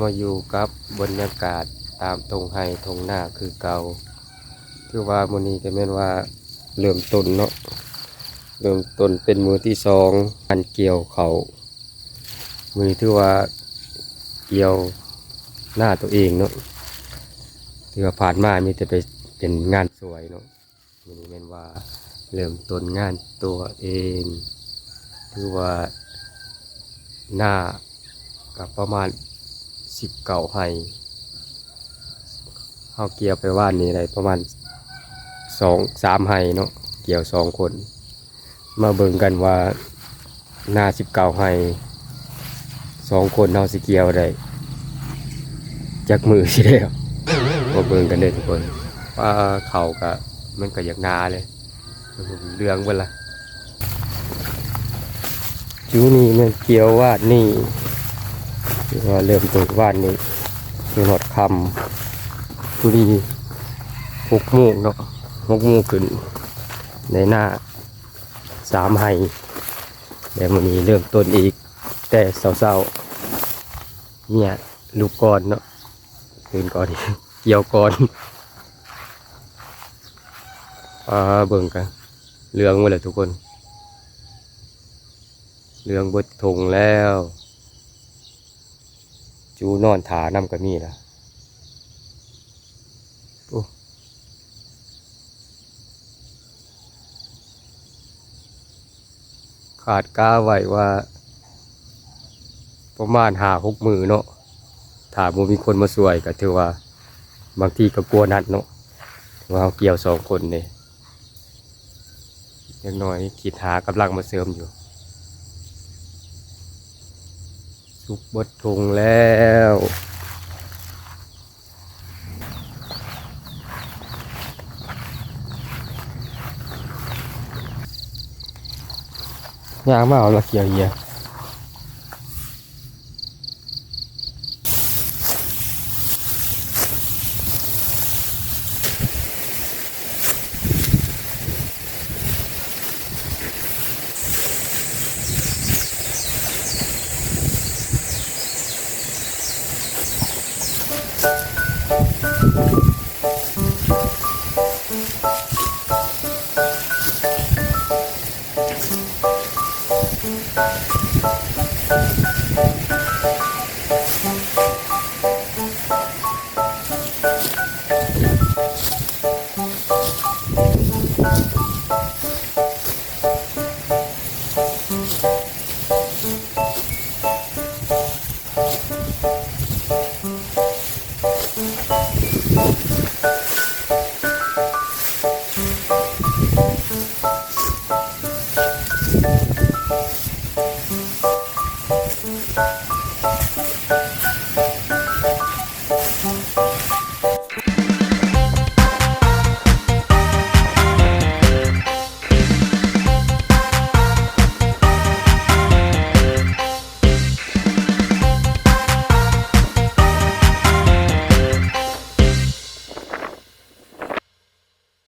ມາຢູ່ກັບບັນຍາກາດຕາມທົ່ງໄຮ່ທົ່ງນາຄືເກົ່າ. ຖືວ່າມື້ນີ້ກໍແມ່ນວ່າເລີ່ມຕົ້ນເນາະ, ເລີ່ມຕົ້ນເປັນມື້ທີສອງການກ່ຽວເຂົ້າ. ມື້ນີ້ຖືວ່າກ່ຽວນາຕົວເອງເນາະ, ຖືວ່າຜ່ານມາມີແຕ່ໄປເປັນງານຊ່ວຍເນາະ. ມື້ນີ້ແມ່ນວ່າເລີ່ມຕົ້ນງານຕົວເອງ, ຖືວ່ານາກໍປະມານສິບເກົ້າໄຮ່. ເຮົາກ່ຽວໄປວານນີ້ໄດ້ປະມານສອງສາມໄຮ່ເນາະ, ກ່ຽວສອງຄົນ. ມາເບິ່ງກັນວ່ານາສິບເກົ້າໄຮ່ ສອງຄົນເຮົາຊິກ່ຽວໄດ້ຈັກມື້ຊິແລ້ວ. ມາເບິ່ງກັນເດີທຸກຄົນ. ປາເຂົ້າກະ ມັນກະຢາກໜາເລີຍ, ເຫຼືອງເບິດລະ. ຈຸນີ້ແມ່ນກ່ຽວວານນີ້, ຖືວ່າເລີ່ມຕົ້ນວານນີ້ ຈົນຮອດຄ່ຳ. ພໍດີຫົກໂມງເນາະ, ຫົກໂມງຂຶ້ນ ໄດ້ນາສາມໄຮ່. ແລ້ວມື້ນີ້ເລີ່ມຕົ້ນອີກແຕ່ເຊົ້າໆ, ເມຍລຸກກ່ອນເນາະ, ຕື່ນກ່ອນ ກ່ຽວກ່ອນ. ອ່າ ເບິ່ງກະເຫຼືອງໝົດແລ້ວທຸກຄົນ, ເຫຼືອງເບິດທົ່ງແລ້ວ. ຈູນອນຖ້ານຳກໍມີລະ. ໂອ້ ຄາດກະໄວ້ວ່າປະມານຫ້າຫົກມື້ເນາະ, ຖ້າບໍ່ມີຄົນມາຊ່ວຍກໍຖືວ່າບາງທີກໍກວ່ານັ້ນເນາະ, ເພາະວ່າເຮົາກ່ຽວສອງຄົນເດ້. ຈັກໜ້ອຍຄິດຫາກຳລັງມາເສີມຢູ່. ສຸກເບິດທົ່ງແລ້ວ. ຍ່າງມາເອົາລະ ເຂຍເຫຍ.